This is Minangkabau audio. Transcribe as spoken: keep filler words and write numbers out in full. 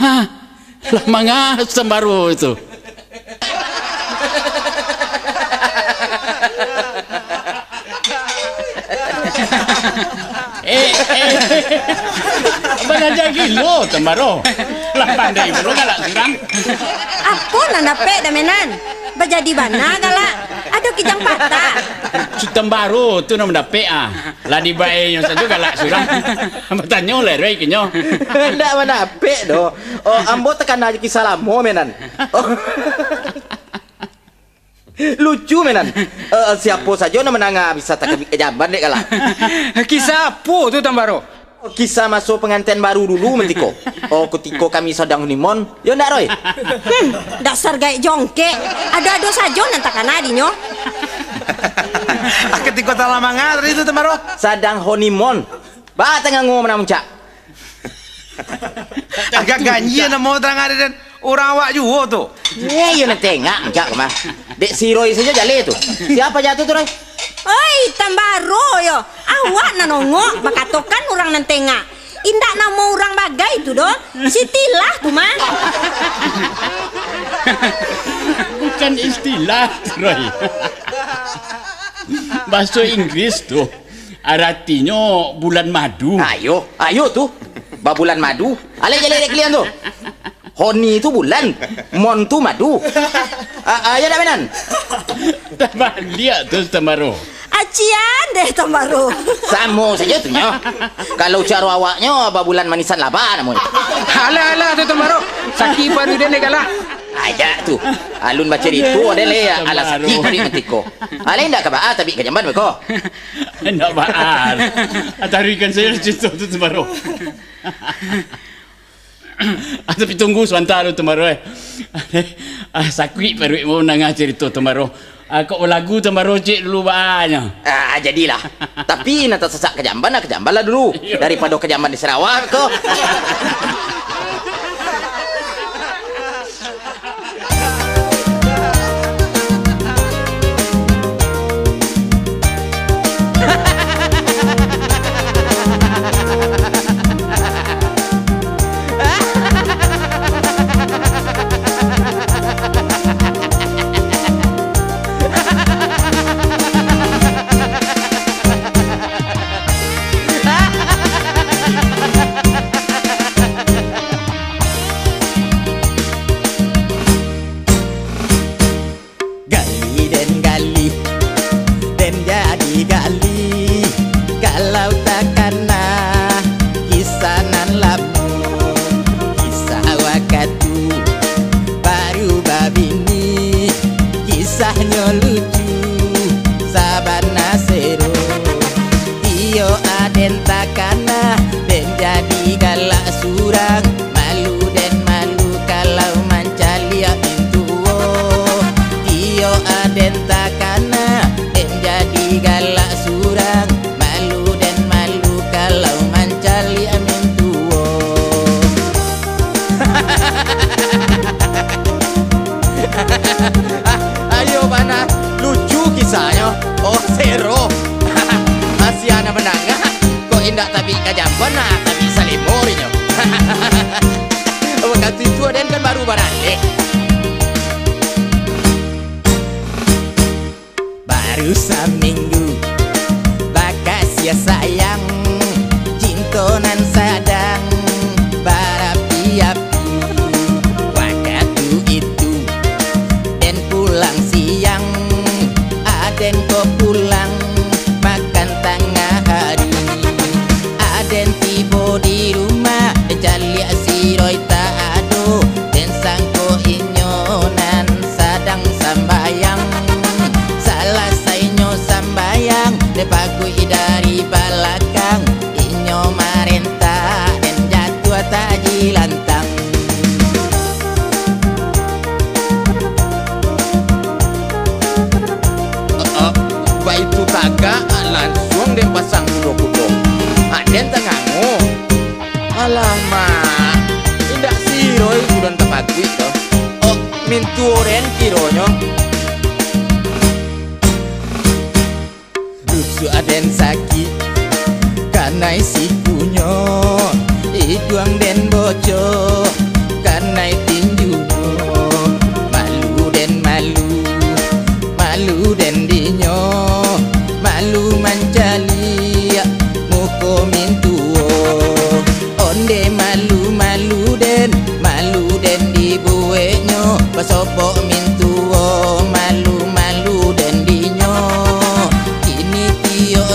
Lah manga Tambaro tu. Eh, eh. Balaja gilo, Tambaro. Lah pandai pulo galak surang. Apo nan dapek, Damenan? Bajadi bana galak. Ado kijang patah. Si Tambaro tu nan mandapek, ah. Lah dibaenyo sajo galak surang. Batanyo lah, Roy, ka inyo. Ndak mandapek doh. Oh, ambo takana jo kisah lamo, Menan. Oh. Lucu, Menan. Eh, siapo sajo nan mandanga bisa takabik ka jamban, dek galak. Kisah apo tu, Tambaro? Kisah maso panganten baru dulu, Mentiko. Oh, kutiko kami sadang honeymoon, yo ndak, Roy? Hmm, dasar gaek jongkek. Ado-ado sajo nan takana dinyo. Ah, kutiko talamanga tadi tu, Tambaro? Sadang honeymoon. Ba tangango Menan Muncak. Agak ganjia namo tarang ari den. Urang awak juo tu. Eh, iyo nan tengak, Muncak, ko mah. Dek si Roy sajo jaleh tu. Siapo jatuah tu, Roy? Oi, Tambaro yo. Awak nan ongok bakatokan urang nan tengak. Indak namo urang bagai tu doh. Sitilah tu mah. Bukan istilah, Roy. Bahaso Inggris tu. Aratinyo bulan madu. Ayo, ayo tu. Babulan madu. Alai jaleh dek kalian tu. Honi tu bulan, mon tu madu. A-, ayo dak, Menan? Tabaliak tu, Tambaro. Acian deh, Tambaro. Samo sajo tu nyo. Kalau caro awaknyo, babulan manisan laba namonyo. Alah, alah tu, Tambaro. Sakik paruik den dek galak. Aja tu. Alun bacarito, aden le, alah, Tambaro. Sakik paruik Mentiko. Alai indak ka baa tabik ka jamban beko. Indak baa. Taruihkan sajo carito tu, Tambaro. Ah, tapi tunggu sabanta dulu, Tambaro, eh. Ah, sakuik paruik mau nangah carito, Tambaro. Ah, kok balagu, Tambaro, cek dulu baanyo. Ah, jadilah. Tapi nan tasasak ka jamban, ka jamban lah dulu. Iyo. Daripado ka jamban di Sarawak ko. Gali den gali, den jadi gali. Kalau takana kisah nan lamo, kisah wakatu baru babini, kisahnyo lucu sabana sero. Iyo aden takana, den jadi galak surang. Malu den malu kalau mancaliak mintuo. Iyo aden takana, den jadi galak surang. Malu den malu kalau mancaliak mintuo. Ah, ayo bana, lucu kisahnyo. Oh, sero. Asia nan mandanga, kok indak tabik ka jamban, nah, tabik salimo dinyo. Wakatu itu aden kan baru baralek. Baru saminggu bakasiah sayang, cinto nan sadang barapi-api. Wakatu itu den pulang siang, aden ko pulang makan tangah hari. Aden tibo di rumah, den caliak si Roy tak ado, den sangko inyo nan sadang sambayang. Salasainyo sambayang, den paguik dari balakang, inyo marentak, den jatuah tajilantang. Ah, ah, baitu tagak, ah, lansuang den pasang kudo-kudo. Ah, den tangango. Alamak, indak si Roy tu nan tapaguik tu. Oh, mintuo den kironyo. Rusuah den sakik, kanai sikunyo, iduang den bocok, mintuo. Onde malu-malu den, malu den dibueknyo, basopok mintuo, malu-malu den dinyo. Kini tiok